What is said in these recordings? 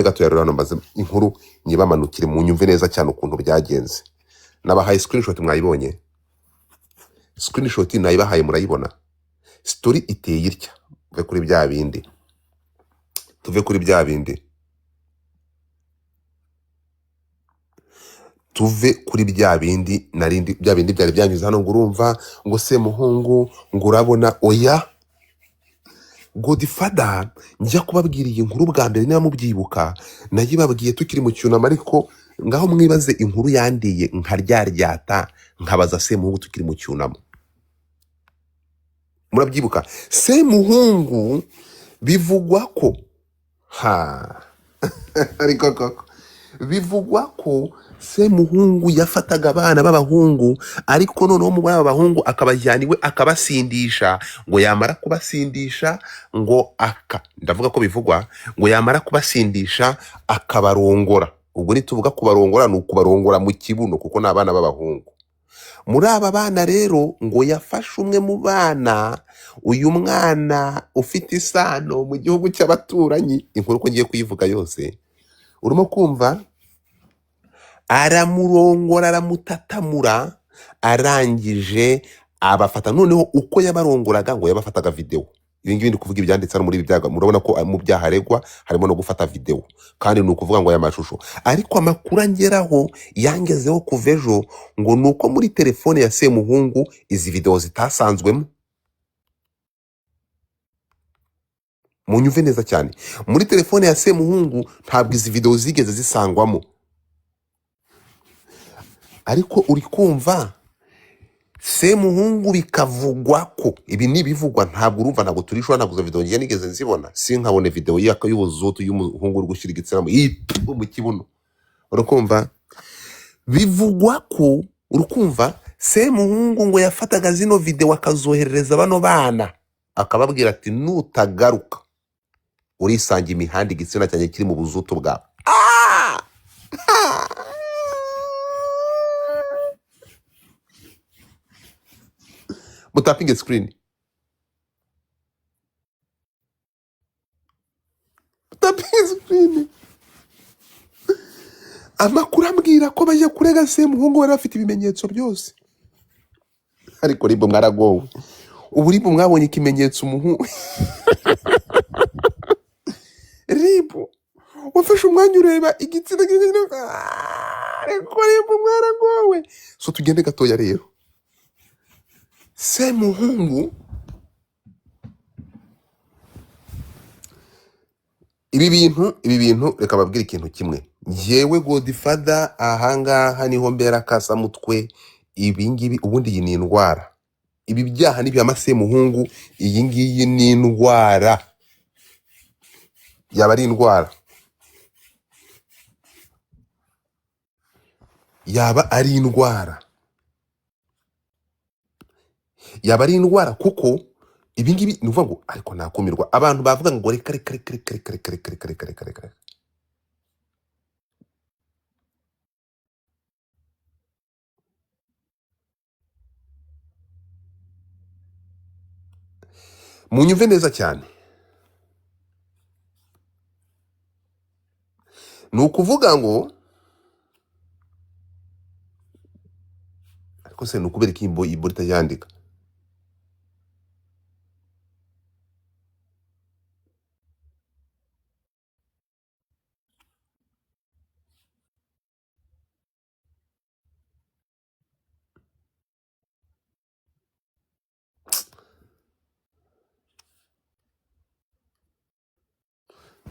Gato rero hano mbaze inkuru nyibamanukire mu nyumve neza cyane ukuntu byagenze. Nabahaye screenshot, mwayibonye? Screenshot nayibahaye, murayibona. Story iteye itya. Tuve kuri bya bindi, tuve kuri bya bindi, tuve kuri bya bindi narindi, bya bindi byari byanyuze hano ngo urumva ngo Semuhungu ngo urabona. Oya, Godfather, njya kubabwira iyi nkuru bwa mbere, niba mubyibuka, nayibabwiye tukiri mu cyunamo. Ariko ngaho mwibaze inkuru yandiye nkaryaryata nkabaza Semuhungu tukiri mu cyunamo. Murabyibuka? Semuhungu bivugwa ko ha ariko koko bivugwa ko Semuhungu yafataga abana b'abahungu, ariko noneho muri aba bahungu akabajyana iwe akabasindisha, ngo yamara kubasindisha ngo aka, ndavuga ko bivugwa ngo yamara kubasindisha akabarongora. Ubwo nituvuga kubarongora ni ukubarongora mu kibuno, kuko ni abana b'abahungu. Muri aba bana rero ngo yafashe umwe mu bana, uyu mwana ufite isano mu gihugu cy'abaturanyi. Inkuru ko ngiye kuyivuga yose, urimo kumva? Aramurongora, aramutatamura, arangije abafata. Noneho uko yabarongoraga ngo yabafataga videwo. Ibi ngibi ndi kuvuga ibyanditse hano muri ibi byago, murabona ko mu byaha aregwa harimo no gufata videwo, kandi ni ukuvuga ngo aya mashusho. Ariko amakuru angeraho, yangezeho kuva ejo, ngo ni uko muri telefone ya Semuhungu izi videwo zitasanzwemo. Munyumve neza cyane, muri telefone ya Semuhungu ntabwo izi videwo zigeze zisangwamo. Ariko uri kumva, Semuhungu bikavugwa ko, ibi ni ibivugwa, ntabwo urumva, ntabwo turishwa, ntabwo izo video ngiye nigeze nzibona, sinkabone video y'ubuzutu y'umuhungu uri gushyira igitsina mu kibuno. Urakumva, bivugwa ko, urukumva, Semuhungu ngo yafataga zino video akazoherereza bano bana, akababwira ati nutagaruka urisanga imihanda igitsina cyanjye kiri mu buzutu bwawe. Ah! Mutapinge screen, mutapinge screen. Amakuru ambwira ko bajya kurega Semuhungu bari bafite ibimenyetso byose. Ariko ribu mwaragowe, ubu ribu mwabonye ikimenyetso. Umuhungu ribu wafashe umwanya ureba igitsina. Ariko ribu mwaragowe. So tugende gatoya rero. Semuhungu, ibi bintu reka babwire ikintu kimwe. Njyewe Godfather ahangaha niho mbera kasamutwe. Ibi ngibi ubundi iyi ni indwara. Ibi byaha ni ibya Semuhungu, iyi ngiyi ni indwara, yaba ari indwara, yaba ari indwara, yaba ari indwara, kuko ibi ngibi ni ukuvuga ngo, ariko nakumirwa abantu bavuga ngo reka reka reka reka reka reka reka reka reka reka reka reka. Munyumve neza cyane, ni ukuvuga ngo, ariko se ni ukubera ko iyi bo itajyandika?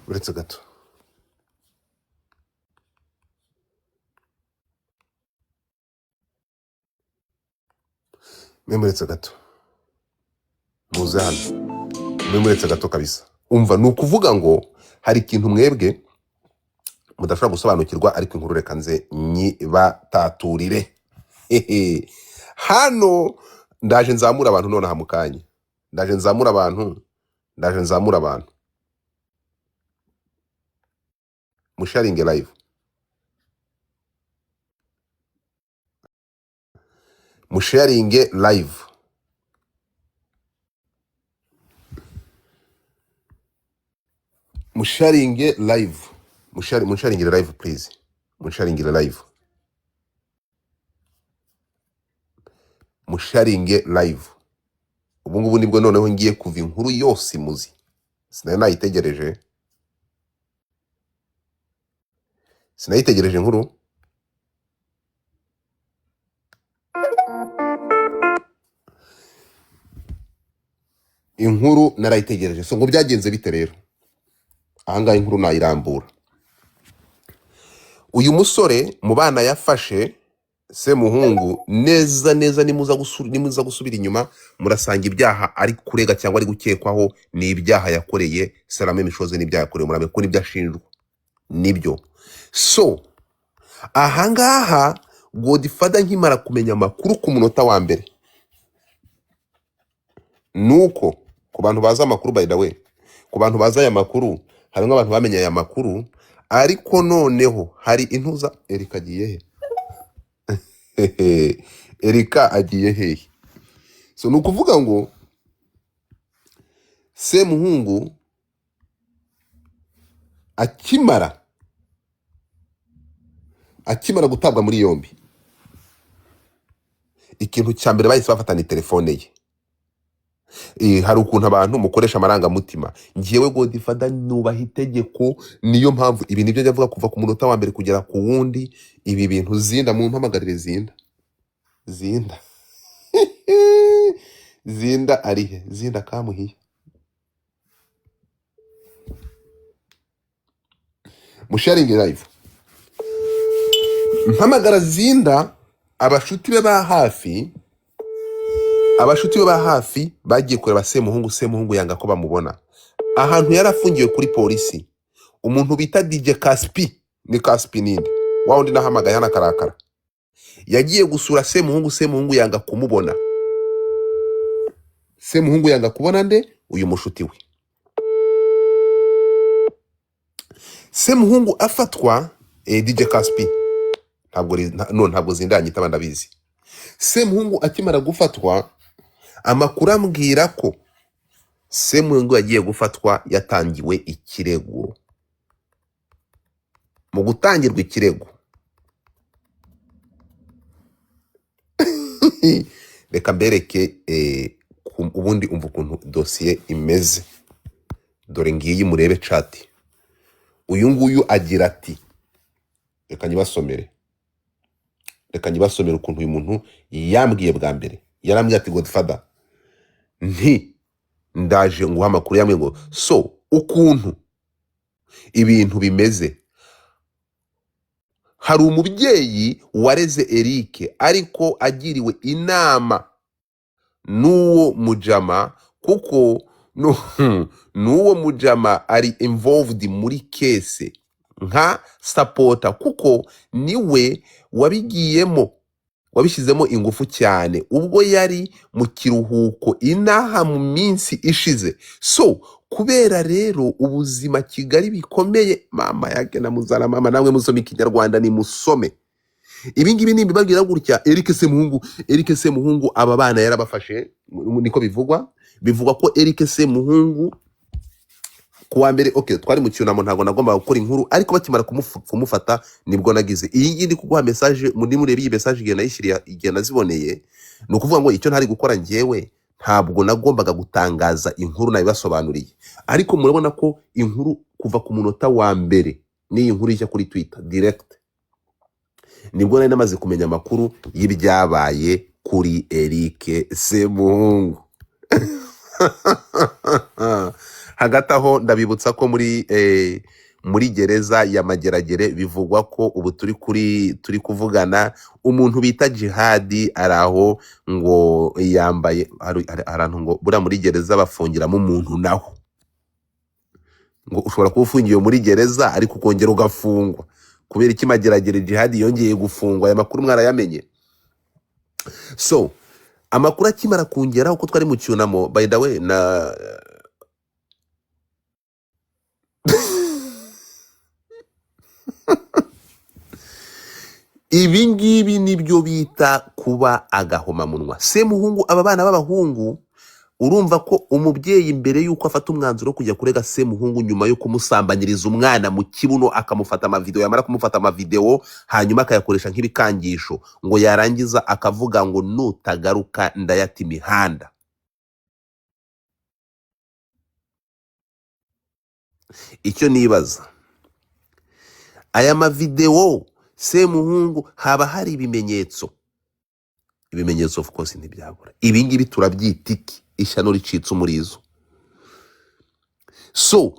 Uretse gato, mwe muretse gato, muze hano, mwe muretse gato kabisa. Umva, ni ukuvuga ngo hari ikintu mwebwe mudashobora gusobanukirwa, ariko inkuru reka nze nyibataturire. Hehe. Hano ndaje nzamura abantu nonaha mu kanya, ndaje nzamura abantu, ndaje nzamura abantu, musharinge live, musharinge live, musharinge live. Musharingire live please, musharingire live, musharinge live. Ubu ngubu nibwo noneho ngiye kuva inkuru yose imuzi, sinari nayitegereje, sinayitegereje inkuru. Inkuru narayitegereje. So ngo byagenze bite rero? Ahangaha inkuru nayirambura. Uyu musore mu bana yafashe Semuhungu neza neza, nimuza gusubira inyuma murasanga ibyaha ari kurega cyangwa ari gukekwaho ni ibyaha yakoreye Salame Mishoze, n'ibyaha yakoreye Murame, kuko nibyo ashinjwa nibyo. So ahangaha Godfather nkimara kumenya amakuru ku munota wa mbere, nuko ku bantu bazi amakuru, by the way, ku bantu bazi aya makuru, harimo abantu bamenye aya makuru, ariko noneho hari intuza. Erika agiye he? Erika agiye hehe? So ni ukuvuga ngo Semuhungu akimara gutabwa muri yombi, ikintu cya mbere bahise bafata ni telefone ye. Hari ukuntu abantu mukoresha amarangamutima. Njyewe Godfather nubaha itegeko, niyo mpamvu ibi nibyo njya mvuga kuva ku munota wa mbere kugera ku wundi. Ibi bintu Zinda, mumpamagarire Zinda, Zinda Zinda arihe? Zinda kamuhiye, musharingi live. Mpamagara Zinda, abashuti be ba hafi, abashuti be ba hafi bagiye kureba Semuhungu. Semuhungu yanga ko bamubona ahantu yari afungiwe kuri polisi. Umuntu bita DJ Caspi, ni Caspi ninde wa wundi nahamagaye hano akarakara, yagiye gusura Semuhungu. Semuhungu yanga kumubona. Semuhungu yanga kubona nde? Uyu mushuti we. Semuhungu afatwa, DJ Caspi ntabwo no ntabwo zindanyita ndabizi. Semuhungu akimara gufatwa, amakuru ambwira ko Semuhungu yagiye gufatwa yatangiwe ikirego. Mu gutangirwa ikirego, reka mbereke ubundi umva ukuntu dosiye imeze. Dore ngiyi, murebe chat. Uyu nguyu agira ati, reka nyibasomere, reka nyibasomere ukuntu uyu muntu yambwiye bwa mbere. Yarambwiye ati Godfather, nti ndaje nguha amakuru. Yambwiye ngo so ukuntu ibintu bimeze, hari umubyeyi wareze Eric ariko agiriwe inama n'uwo mujama, kuko n'uwo mujama ari involved muri kese nka supporter, kuko niwe wabigiyemo, wabishyizemo ingufu cyane ubwo yari mu kiruhuko inaha mu minsi ishize. So kubera rero ubuzima Kigali bikomeye, mama yake na muzara mama, namwe musome ikinyarwanda ni musome ibi ngibi nimbibabwira gutya. Eric Semuhungu, Eric Semuhungu aba bana yarabafashe, niko bivugwa. Bivugwa ko Eric Semuhungu kuwa mbere, okay, twari mu cyunamo, ntabwo nagombaga gukora inkuru, ariko bakimara kumufata nibwo nagize iyi ngiyi ndi kuguha message. Muri murebe iyi message igihe nayishyiriye, igihe naziboneye. Ni ukuvuga ngo icyo ntari gukora njyewe, ntabwo nagombaga gutangaza inkuru, nabibasobanuriye, ariko murabona ko inkuru kuva ku munota wa mbere n'iyi nkuru ijya kuri Twitter direct, nibwo nari namaze kumenya amakuru y'ibyabaye kuri Eric Semuhungu. Hagati aho ndabibutsa ko muri gereza ya Mageragere bivugwa ko ubu turi kuvugana umuntu bita Jihadi ari aho ngo yambaye hari ahantu ngo buriya muri gereza bafungiramo umuntu, naho ngo ushobora kuba ufungiwe muri gereza ariko ukongera ugafungwa. Kubera iki Mageragere Jihadi yongeye gufungwa? Aya makuru mwarayamenye. So amakuru akimara kungeraho ko twari mu cyunamo, by the way, na ibi ngibi nibyo bita kuba agahomamunwa. Semuhungu aba bana b'abahungu Urumva ko umubyeyi mbere y'uko afata umwanzuro wo kujya kurega Semuhungu nyuma yo kumusambanyiriza umwana mu kibuno, akamufata amavideo, yamara kumufata amavideo hanyuma akayakoresha nk'ibikangisho, ngo yarangiza akavuga ngo nutagaruka ndayata imihanda. Icyo nibaza, aya mavideo Semuhungu haba hari ibimenyetso? Ibimenyetso of course ntibyabura. Ibi ngibi turabyita iki? Ishyano ricitse umurizo. So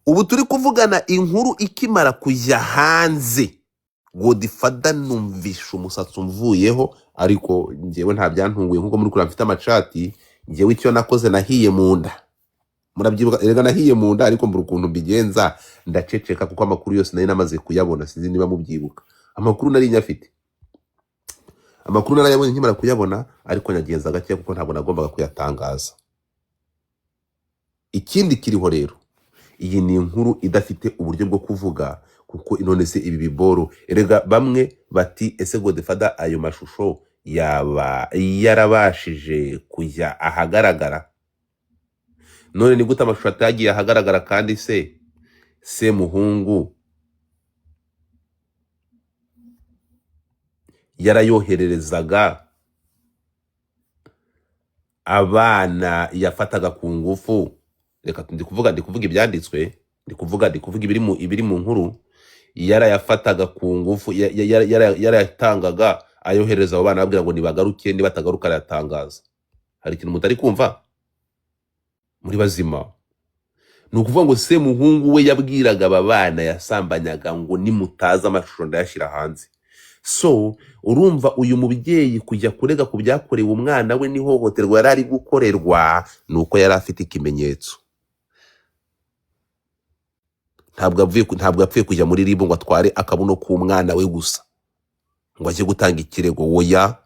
ubu turi kuvugana, inkuru ikimara kujya hanze, Godfather numvisha umusatsi umvuyeho, ariko njyewe nta byantunguye nkuko muri kureba mfite amacati. Njyewe icyo nakoze nahiye mu nda, murabyibuka erega, nahiye mu nda, ariko mbura ukuntu mbigenza ndaceceka, kuko amakuru yose nari namaze kuyabona. Sinzi niba mubyibuka, amakuru nari nyafite, amakuru narayabonye nkimara kuyabona, ariko nyagenza gake kuko ntabwo nagombaga kuyatangaza. Ikindi kiriho rero, iyi ni inkuru idafite uburyo bwo kuvuga, kuko none se ibi biboro erega bamwe bati ese Godfather ayo mashusho yaba yarabashije kujya ahagaragara? None ni gute amashusho atagiye ahagaragara kandi se Semuhungu yarayohererezaga abana yafataga ku ngufu? Reka ndi kuvuga ibyanditswe, ndi kuvuga ibiri mu nkuru. Yarayafataga ku ngufu, yarayatangaga ayohereza abo bana, ababwira ngo nibagaruke, nibatagaruka arayatangaza. Hari ikintu mutari kumva muri bazima? Ni ukuvuga ngo Semuhungu we yabwiraga aba bana yasambanyaga ngo nimutaza amashusho ndayashyira hanze. So urumva uyu mubyeyi kujya kurega ku byakorewe umwana we n'ihohoterwa yari ari gukorerwa, ni uko yari afite ikimenyetso. Ntabwo yapfuye kujya muri RIB ngo atware akabuno k'umwana we gusa ngo ajye gutanga ikirego. Woya,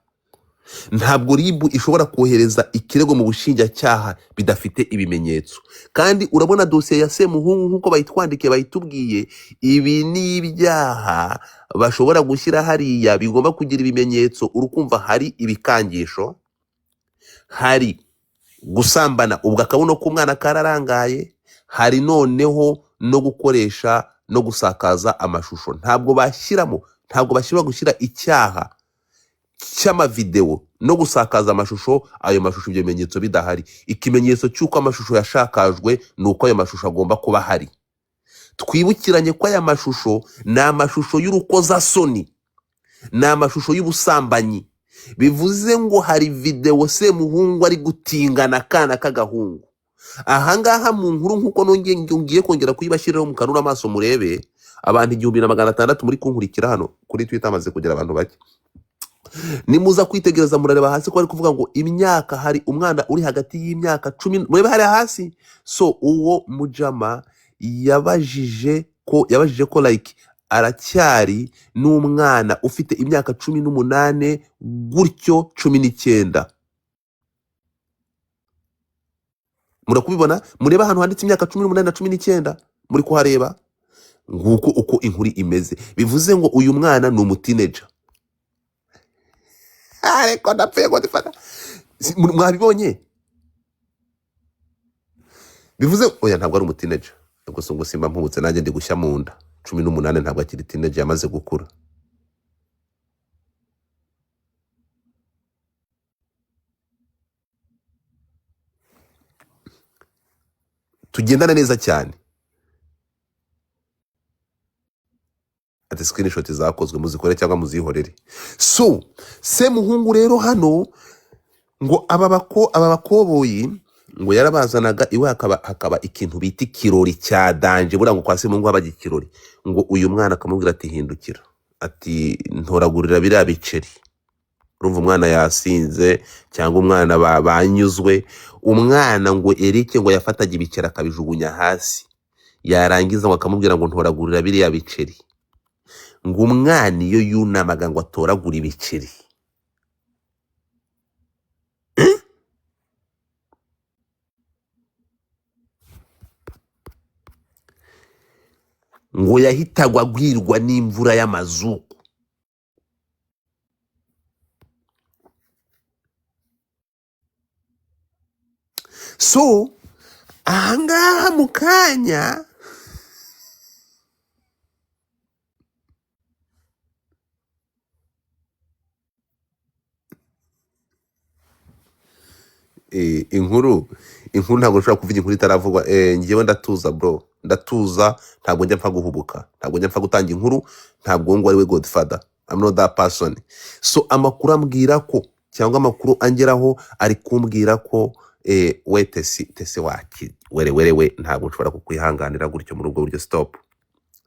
ntabwo RIB ishobora kohereza ikirego mu bushinjacyaha bidafite ibimenyetso. Kandi urabona dosiye ya Semuhungu nk'uko bayitwandikiye, bayitubwiye, ibi ni ibyaha bashobora gushyira hariya bigomba kugira ibimenyetso. Urukumva hari ibikangisho, hari gusambana ubwo akabuno k'umwana kararangaye, hari noneho no gukoresha no gusakaza amashusho. Ntabwo bashyiramo, ntabwo bashyira gushyira icyaha cy'amavideo no gusakaza amashusho, ayo mashusho ibyo bimenyetso bidahari. Ikimenyetso cy'uko amashusho yashakajwe ni uko ayo mashusho agomba kuba ahari. Twibukiranye ko aya mashusho ni amashusho y'urukozasoni, ni amashusho y'ubusambanyi. Bivuze ngo hari videwo Semuhungu ari gutingana akana k'agahungu. Ahangaha mu nkuru, nk'uko nongeye ngiye kongera kuyibashyiriraho mukanura amaso murebe, abantu 1600 muri kunkurikira hano kuri Twitter, hamaze kugera abantu bake. Nimuza kwitegereza murareba hasi ko bari kuvuga ngo imyaka, hari umwana uri hagati y'imyaka 10, murebe hariya hasi. So uwo mujama yabajije ko like aracyari n'umwana ufite imyaka 18 gutyo, 19. Murakubibona, murebe ahantu handitse imyaka 18 na 19, muri kuhareba? Nguko uko inkuru imeze. Bivuze ngo uyu mwana ni umutineja. Ariko ndapfuye ngo ndifata. Mwabibonye? Bivuze oya, ntabwo ari umutineja gusa, ngo simba mpubutse nanjye ndi gushya mu nda. 18 ntabwo akiri tineja, yamaze gukura. Tugendana neza cyane. Ati screenshot zakozwe muzikore cyangwa muzihorere. So Semuhungu rero hano ngo aba bakoboyi ngo yarabazanaga iwe, hakaba ikintu bita ikirori cya danger. Buriya ngo kwa Semuhungu habaga ikirori, ngo uyu mwana akamubwira ati hindukira, ati ntoragurira biriya biceri. Urumva umwana yasinze cyangwa umwana banyuzwe, umwana ngo Eric ngo yafataga ibiceri akabijugunya hasi, yarangiza ngo akamubwira ngo ntoragurira biriya biceri. Ngo umwana iyo yunamaga ngo atoragure ibiceri, ngo yahitagwa agwirwa n'imvura y'amazuku. So ahangaha mu kanya inkuru ntabwo nshobora kuvuga inkuru itaravugwa. Njyewe ndatuza bro, ndatuza, ntabwo njya mpfa guhubuka, ntabwo njya mpfa gutanga inkuru, ntabwo ngo ari we godfather, I'm not that person. So amakuru ambwira ko, cyangwa amakuru angeraho ari kumbwira ko we tesi tesi waki were were we, ntabwo nshobora kukwihanganira gutyo muri ubwo buryo. Stop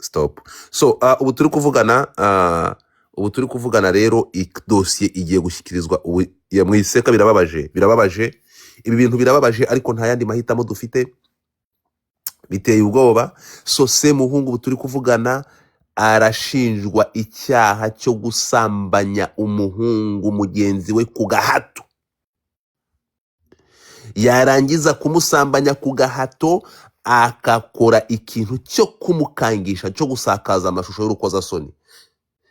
stop. So ubu turi kuvugana, ubu turi kuvugana rero dosiye igiye gushyikirizwa ubu ya mwiseka. Birababaje, birababaje, ibi bintu birababaje, ariko nta yandi mahitamo dufite, biteye ubwoba. So Semuhungu ubu turi kuvugana arashinjwa icyaha cyo gusambanya umuhungu mugenzi we ku gahato, yarangiza kumusambanya ku gahato akakora ikintu cyo kumukangisha, cyo gusakaza amashusho y'urukozasoni.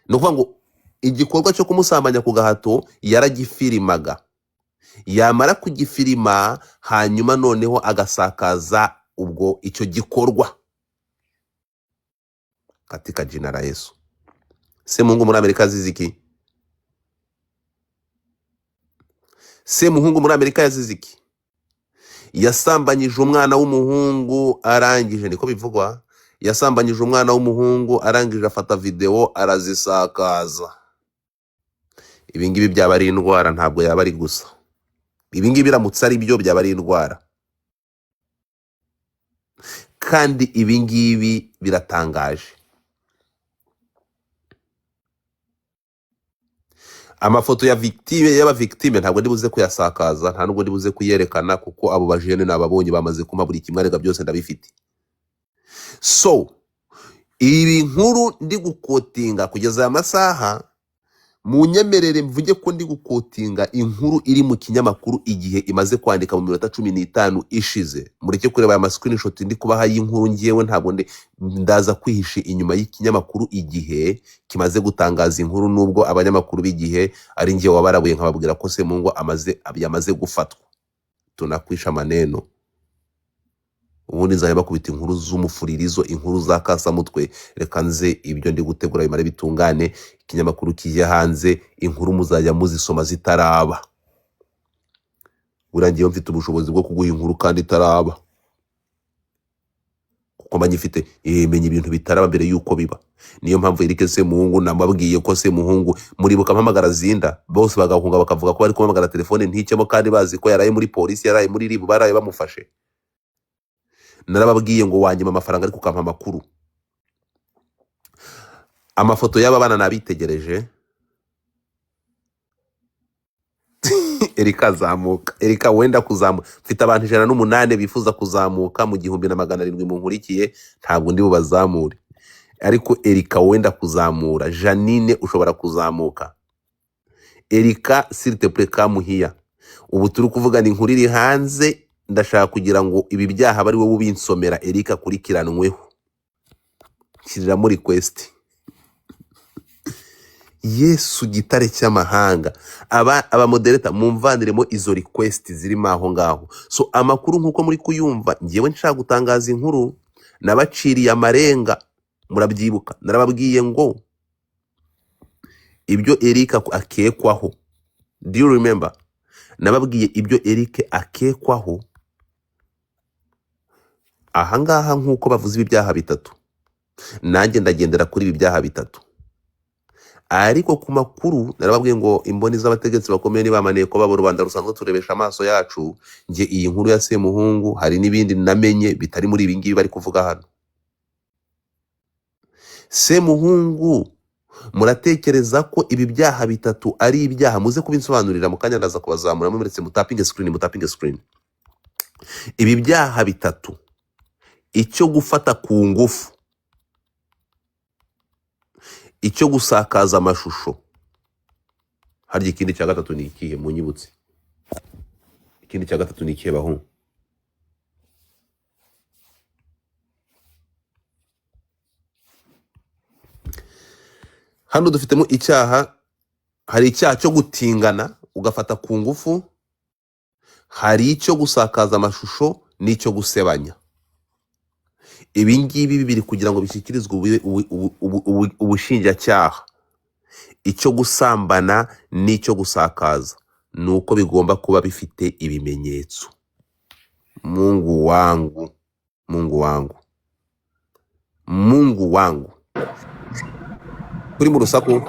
Ni ukuvuga ngo igikorwa cyo kumusambanya ku gahato yaragifirimaga, yamara kugifirima hanyuma noneho agasakaza ubwo icyo gikorwa katika jina la Yesu. Semuhungu muri Amerika azize iki? Semuhungu muri Amerika yazize iki? Yasambanyije umwana w'umuhungu arangije, niko bivugwa, yasambanyije umwana w'umuhungu arangije afata videwo arazisakaza. Ibi ngibi byaba ari indwara, ntabwo yaba ari gusa. Ibi ngibi biramutse ari byo byaba ari indwara, kandi ibi ngibi biratangaje. Amafoto ya victime, y'aba victime, ntabwo ndi buze kuyasakaza, nta nubwo ndi buze kuyerekana, kuko abo bajene nababonye bamaze kumpa buri kimwe, arega byose ndabifite. So ibi nkuru ndi gukotinga kugeza aya masaha, munyemerere mvuge ko ndi gukotinga inkuru iri mu kinyamakuru Igihe imaze kwandika mu minota 15 ishize. Mureke kureba aya ma screenshot ndi kubaha y'inkuru, ngewe ntabwo ndi ndaza kwihisha inyuma y'ikinyamakuru Igihe kimaze gutangaza inkuru, nubwo abanyamakuru b'Igihe ari ngewe wabarabuye nkababwira ko Semungu yamaze gufatwa. Tunakwisha maneno, ubundi nzajya bakubita inkuru z'umufuririzo, inkuru za kasamutwe. Reka nze ibyo ndi gutegura bimare bitungane, ikinyamakuru kijye hanze, inkuru muzajya muzisoma zitaraba. Buriya ngewe mfite ubushobozi bwo kuguha inkuru kandi itaraba, kuko mba nyifite, menya ibintu bitaraba mbere y'uko biba. Niyo mpamvu Eric Semuhungu nababwiye ko Semuhungu muribuka mpamagara Zinda, bose bagahunga bakavuga ko bari kumpamagara telefone ntikemo, kandi bazi ko yaraye muri polisi, yaraye muri RIB, baraye bamufashe. Narababwiye ngo wanyima amafaranga ariko ukampa amakuru. Amafoto y'aba bana nabitegereje. Erika azamuka, Erika wenda kuzamuka. Mfite abantu 108 bifuza kuzamuka mu 1700 munkurikiye, ntabwo ndi bubazamure, ariko Erika wenda kuzamura. Janine ushobora kuzamuka. Erika s'il te plaît kamuhiya. Ubu turi kuvugana inkuru iri hanze, ndashaka kugira ngo ibi byaha bari wowe ubinsomera. Erika akurikiranweho, shyiriramo request. Yesu gitare cy'amahanga, aba moderator mumvaniremo izo request zirimo aho ngaho. So amakuru nkuko muri kuyumva, ngewe nshaka gutangaza inkuru nabaciriye amarenga, murabyibuka narababwiye ngo ibyo Eric akekwaho, do you remember? Nababwiye ibyo Eric akekwaho ahangaha, nkuko bavuze ibi byaha bitatu, nanjye ndagendera kuri ibi byaha bitatu. Ariko ku makuru narababwiye ngo imboni z'abategetsi bakomeye nibamaniye ko babo rubanda rusanzwe turebesha amaso yacu. Njye iyi nkuru ya Semuhungu hari n'ibindi namenye bitari muri ibi ngibi bari kuvuga hano. Semuhungu, muratekereza ko ibi byaha bitatu ari ibyaha? Muze kubinsobanurira mu kanya, ndaza kubazamura. Muretse mutapinge screen, mutapinge screen. Ibi byaha bitatu, icyo gufata ku ngufu, icyo gusakaza amashusho, harya ikindi cya gatatu ni ikihe? Munyibutse ikindi cya gatatu ni ikihe bahungu? Hano dufitemo icyaha, hari icyaha cyo gutingana ugafata ku ngufu, Hari icyo gusakaza amashusho n'icyo gusebanya. Ibi ngibi bibiri kugira ngo bishyikirizwe ubushinjacyaha, icyo gusambana n'icyo gusakaza, ni uko bigomba kuba bifite ibimenyetso. Mungu wangu, Mungu wangu, Mungu wangu. Kuri mu rusaku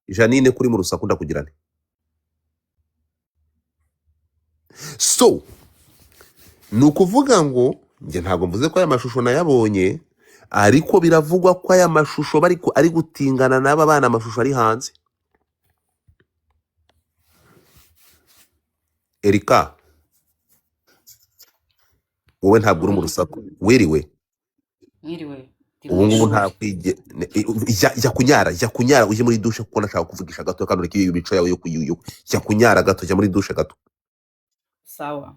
Janine, kuri mu rusaku ndakugira nte? So ni ukuvuga ngo njye ntabwo mvuze ko aya mashusho nayabonye, ariko biravugwa ko aya mashusho bari ari gutingana n'aba bana, amashusho ari hanze. Erika, wowe ntabwo uri mu rusaku, wiriwe? Mwiriwe, ndi mu Ubu ngubu ishuri. nta kwige jya kunyara, jya kunyara ujye muri dushe, kuko nashaka kuvugisha gato kandi ureke iyo mico yawe yo kuyuyu. Jya kunyara gato, jya muri dushe gato. Sawa.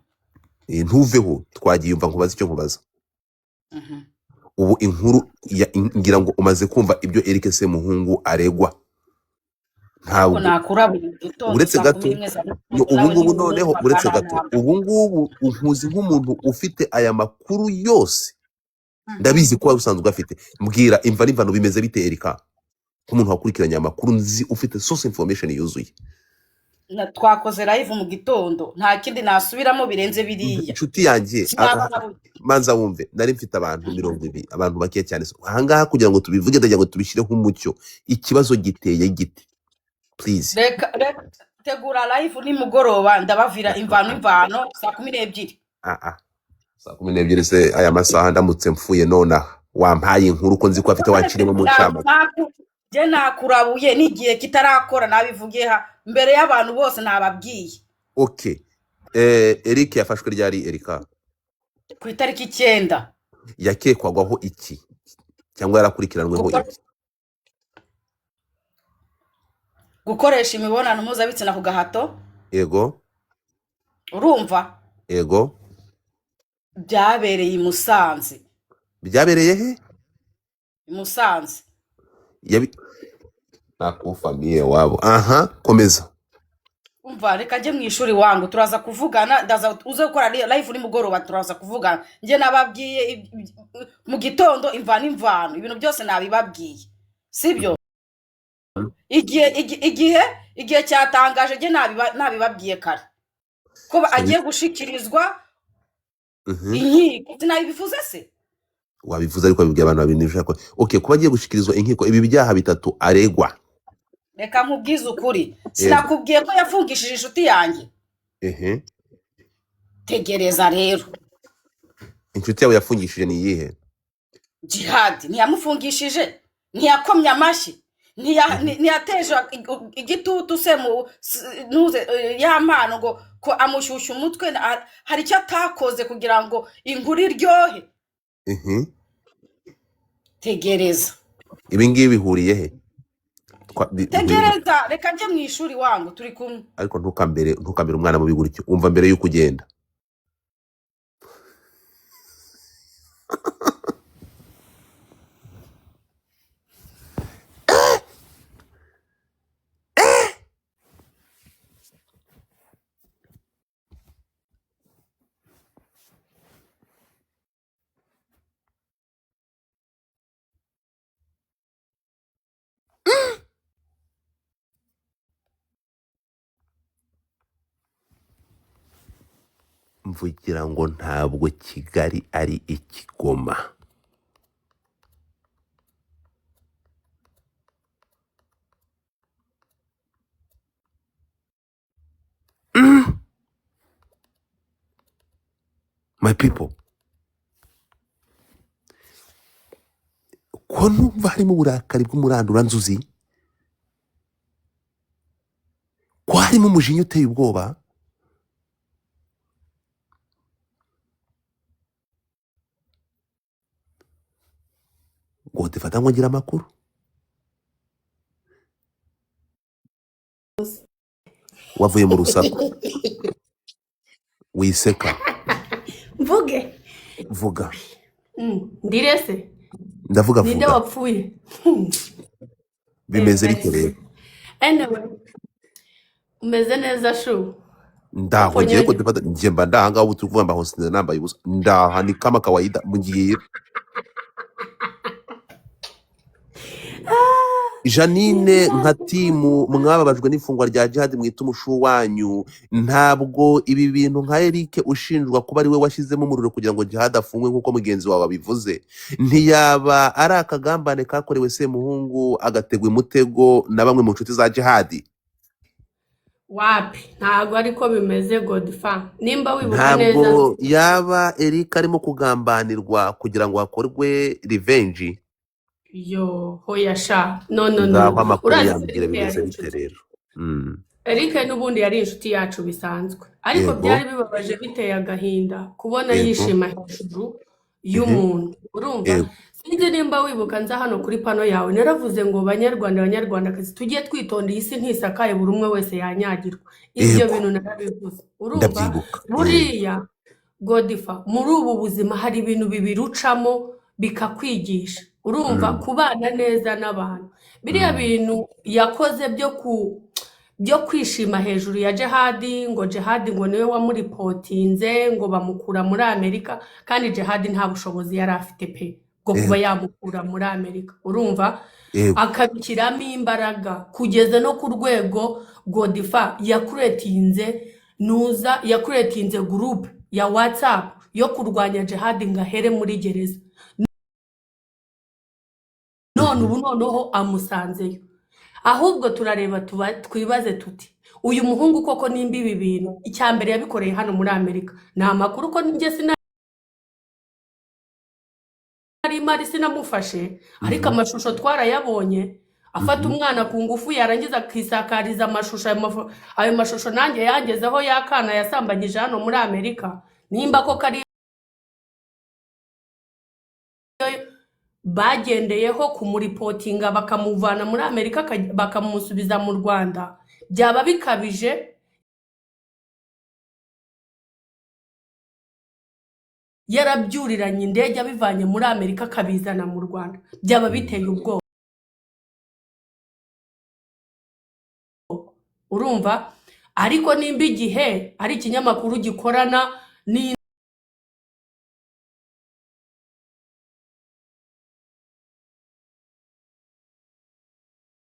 Ntuveho, twagiye umva nkubaza icyo nkubaza. Mhm. Ubu inkuru ngira ngo umaze kumva ibyo Eric Semuhungu aregwa. Ariko Ntabwo nakura buri gitondo uretse saa kumi gato n'imwe za no, mugitondo ubu nawe ngubu noneho ntiwumva uretse gato, kanantamba. ubu ngubu unkuzi nk'umuntu ufite aya makuru yose, ndabizi ko wari usanzwe afite. Mbwira imva n'imvano bimeze bite Erika, nk'umuntu wakurikiranye amakuru nzi ufite source information yuzuye. Twakoze live mu gitondo, nta kindi nasubiramo birenze biriya. Inshuti yanjye, Sinaba nabuze. manza wumve, nari mfite abantu 20, abantu bake cyane. So, ahangaha kugira ngo tubivuge, ndagira ngo tubishyireho umucyo. Ikibazo giteye gite? Please. Reka reka tegura live nimugoroba, ndabavira imvano imvano saa 12. Saa 12 se? Aya masaha ndamutse mfuye nonaha, wampaye inkuru ko nzi ko afite wanciremo mu ncamake. Njye nakurabuye n'igihe kitarakora, nabivuge ha mbere y'abantu bose nababwiye. Okay. Eric yafashwe ryari Erika? Ku itariki 9. Yakekwagaho iki cyangwa yarakurikiranweho iki? Gukoresha imibonano mpuzabitsina ku gahato. Yego. Urumva? Yego. Byabereye i Musanze. Byabereye he? I Musanze. Yabi nakufamiye wabo. Aha, komeza. Umva, reka njye mu ishuri wangu, turaza kuvugana, ndaza uze gukora live nimugoroba, turaza kuvugana. Njye nababwiye mu gitondo imvano imvano, ibintu byose nabibabwiye, sibyo? Igihe cyatangaje, njye nabibabwiye kare ko agiye gushikirizwa inkiko. Sinabivuze se? Wabivuze, ariko wabibwiye abantu babiri ntibishaka. Okay, kuba agiye gushikirizwa inkiko ibi byaha bitatu aregwa. Reka nkubwize ukuri. Yego. Sinakubwiye ko yafungishije inshuti yanjye? Ehe. Tegereza rero. Inshuti yawe yafungishije ni iyihe? Jihad ntiyamufungishije, ntiyakomye amashyi, ntiyateje igitutu se mu nuze ya mpano ngo ko amushyushya umutwe, hari icyo atakoze kugira ngo inkuru iryohe. Tegereza. Ibi ngibi bihuriye he? Bihuriye he? Tegereza, reka njye mu ishuri wangu, turi kumwe. Ariko ntukambere umwana mubi gutyo. Umva mbere y'uko ugenda. Mvugira ngo ntabwo Kigali ari ikigoma. My people, ko numva harimo uburakari bw'umuranduranzuzi, ko harimo umujinya uteye ubwoba. Ngo dufata ngo ngira amakuru. Wavuye mu rusaku wiseka. Mvuge. Vuga. Ndirese. Ndavuga Ninde vuga. wapfuye? Bimeze bite rero? Anyway, Umeze neza shu? Ndaho ngiye Uponyeje. ko njye mba ndaha ubu turi kuvuga mbaho sinzi nambaye ubusa ndaha ni kama kawaida mugiye. Janine, nka timu mwababajwe n'ifungwa rya Jihad mwita umushu wanyu, ntabwo ibi bintu nka Eric ushinjwa kuba ari we washyizemo umuriro kugira ngo Jihad afungwe nk'uko mugenzi wawe abivuze, ntiyaba ari akagambane kakorewe Semuhungu agategwa umutego na bamwe mu nshuti za Jihad? Wapi, ntabwo ariko bimeze Godfa. Nimba wibuka neza, Ntabwo yaba Eric arimo kugambanirwa kugira ngo hakorwe revenge? Yo hoya sha, no no no. Ngaho amakuru Urazi ko yambwira Eric yari bimeze bite inshuti. rero? Eric n'ubundi yari inshuti yacu bisanzwe, ariko byari bibabaje biteye agahinda kubona yishima hejuru y'umuntu. Urumva, Yego. sinzi nimba wibuka nza hano kuri pano yawe naravuze ngo banyarwanda banyarwandakazi tujye twitonda, iyi si ntisakaye, buri umwe wese yanyagirwa. Ibyo bintu narabivuze. Urumva, Ndabyibuka. buriya Godifa, muri ubu buzima hari ibintu bibiri ucamo bikakwigisha. Urumva, kubana neza n'abantu. Biriya bintu yakoze byo kwishima hejuru ya Jihadi, ngo Jihadi ngo niwe wamuripotinze ngo bamukura muri Amerika, kandi Jihadi nta bushobozi yari afite pe bwo kuba yamukura muri Amerika. Urumva, akabishyiramo imbaraga kugeza no ku rwego Godifa yakuretinze nuza yakuretinze gurupe ya WhatsApp yo kurwanya Jihadi ngo ahere muri gereza. None ubu noneho amusanzeyo. Ahubwo turareba twibaze tuti uyu muhungu koko nimba ibi bintu icya mbere yabikoreye hano muri Amerika, ni amakuru ko njye sinari mari sinamufashe, ariko amashusho twarayabonye afata umwana ku ngufu yarangiza akisakariza amashusho. Ayo mashusho nanjye yangezeho y'akana yasambanyije hano muri Amerika. Nimba koko ari bagendeyeho kumuripotinga bakamuvana muri Amerika bakamusubiza mu Rwanda, byaba bikabije yarabyuriranye indege abivanye muri Amerika akabizana mu Rwanda, byaba biteye ubwoba. Urumva, ariko nimba igihe ari ikinyamakuru gikorana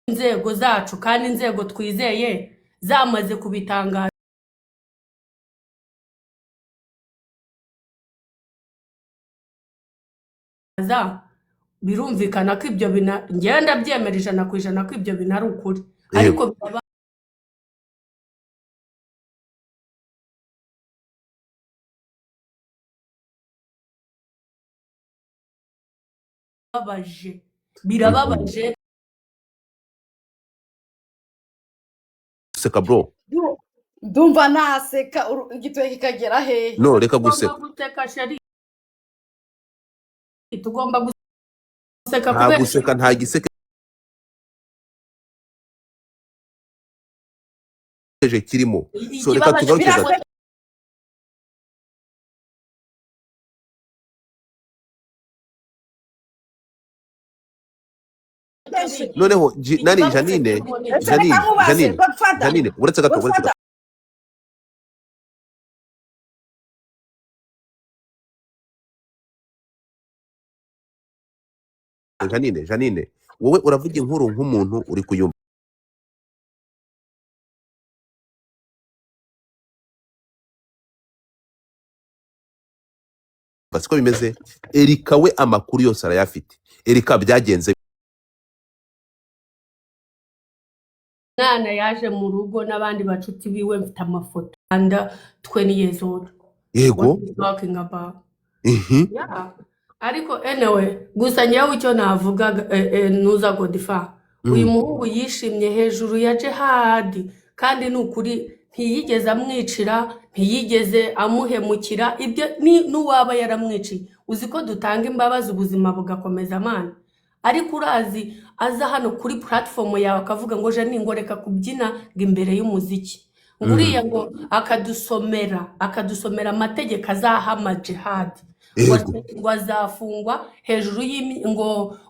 n'inzego zacu kandi inzego twizeye zamaze kubitangaza, birumvikana ko ibyo bina ngenda byemera 100% ko ibyo bintu ari ukuri, ariko birababaje, birababaje. Guseka bro. Ndumva naseka igitoki kikagera hehe? No, reka Tugomba guseka. guseka sheri, tugomba guseka Nta kubera guseka, nta gisekeje kirimo. So reka ikibabaje tugaruke ntabwo gato. Birasekeje. Noneho nani ikibabaje Janine, kirimo ni Ese iki? reka Janine, nkubaze Janine, Godfather, Janine, uretse gato, uretse Godfather, gato. Janine, Janine, wowe uravuga inkuru nk'umuntu uri kuyumva. Siko bimeze. Erika we amakuru yose arayafite. Erika, byagenze Mwana yaje mu rugo n'abandi bacuti biwe, mfite amafoto under 20 years old. What Yego. are you talking about? Yeah. Ariko anyway, gusa njyewe icyo navuga nuza Godifa, uyu muhungu yishimye hejuru ya Jihadi, kandi ni ukuri ntiyigeze amwicira, ntiyigeze amuhemukira. Ibyo ni n'uwaba yaramwiciye, uzi ko dutanga imbabazi ubuzima bugakomeza amana. Ariko urazi aza hano kuri platform yawe akavuga ngo Janine ngo reka kubyina ngo imbere y'umuziki, ngo uriya ngo akadusomera amategeko azahama Jihad, ngo ngo azafungwa hejuru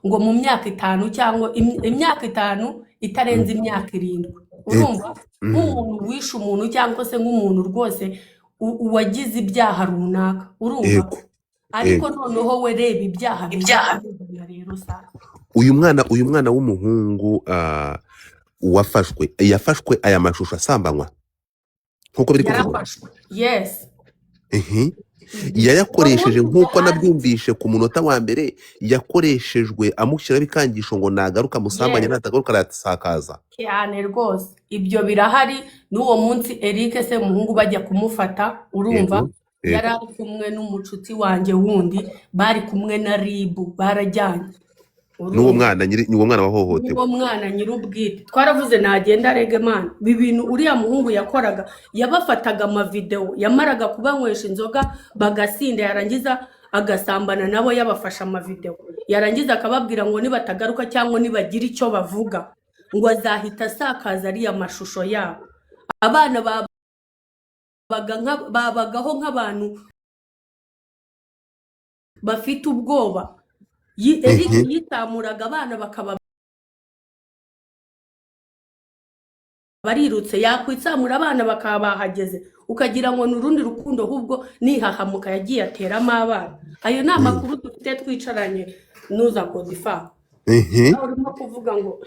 ngo mu myaka 5 cyangwa imyaka 5 itarenze imyaka 7. Urumva, Mm. nk'umuntu wishe umuntu cyangwa se nk'umuntu rwose wagize ibyaha runaka, urumva. Ariko noneho we reba ibyaha biza kubizana rero sasa. Uyu mwana w'umuhungu wafashwe, yafashwe aya mashusho asambanywa nk'uko biri kuvugwa? Yarafashwe, yes. Uwo Yayakoresheje munsi nk'uko Jihadi nabyumvishe ku munota wa mbere, yakoreshejwe amushyiraho ibikangisho ngo nagaruka amusambanye, natagaruka arayasakaza. Cyane rwose, ibyo birahari. N'uwo munsi Eric Semuhungu bajya kumufata, urumva, yari ari kumwe n'umucuti wanjye wundi, bari kumwe na RIB, barajyanye. N'uwo Urumva, mwana nyiri, n'uwo mwana wahohotewe. N'uwo mwana nyir'ubwite. Twaravuze nagenda arege man. Ibi bintu uriya muhungu yakoraga, yabafataga amavidewo, yamaraga kubanywesha inzoga bagasinda, yarangiza agasambana nabo yabafashe amavidewo, yarangiza akababwira ngo nibatagaruka cyangwa nibagira icyo bavuga ngo azahita asakaza ariya mashusho yabo. Abana babagaho nk'abantu bafite ubwoba. Eric yitamuraga abana bakaba barirutse, yakwitsamura abana bakaba bahageze, ukagira ngo ni urundi rukundo, ahubwo nihahamuka yagiye ateramo abana. Ayo ni amakuru dufite twicaranye n'uza Godifa. Nawe urimo kuvuga ngo